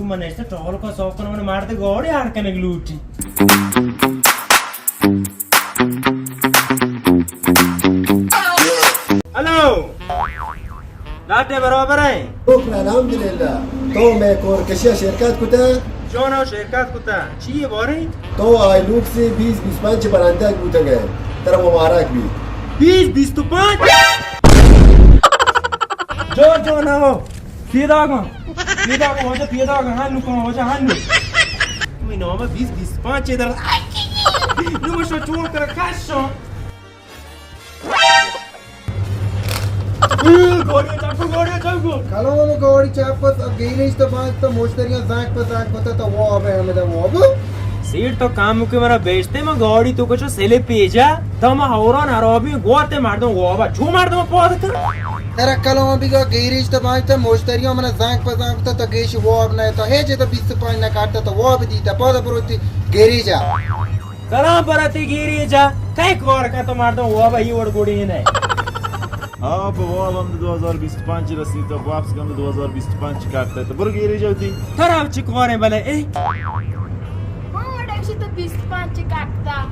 من نشتہ ٹول کو سوپ کنوں، من مرد گوڑی ہر کنگ لوٹی۔ ہلو، لاٹے برابر ہے؟ شکر الحمدللہ۔ تو میں کور کشیا شرکت کتا؟ جونا شرکت کتا۔ چی ہے بارے؟ تو آئی لوک سے بیس بیس پنچ برندہ بوتگ ہے۔ ترا مبارک بھی۔ بیس بیس پنچ؟ جو، جو نہ ہو۔ پیدا گا۔ پیدا گا، واجہ پیدا گا۔ ہاں، نو کہاں واجہ، ہاں، نو۔ میں نام بیس بیس پنچ ادھر۔ نو مشو چور کر کشو۔ گاڑی چپ کو، گاڑی چپ کو۔ کلام گاڑی چپ کو، گیریج تو بانک تو مشتریاں زنگ پہ زنگ کتا تو واب ہے ہمیں واب۔ سیٹ تو کام کے مرا بیچتے، میں گاڑی تو کچھ سلے پیجا، تو میں ہوران عربی گواتے مردم وابا، چھو مردم پود کر۔ ترا کلام بیگا گیریج تو بانک تو مشتریاں من زنگ پہ زنگ کتا تو گیش واب نہ تو ہے جے تو بیس پنچ نہ کاٹتا تو واب دیتا پود بروتی گیریجا۔ کلام پر تی گیریجا، کئی کار کا تو مردم واب ای وڑ گوڑی نے۔ ہاں، پہ واب ہم دو ہزار بیست پنچ رسیت، واپس گند دو ہزار بیست پنچ کاٹتا ہے، تو برو گیریجا ہوتی۔ ترا چی کارے بلے، اے؟ ہاں، ڈیکشی تو بیست پنچ کاٹتا۔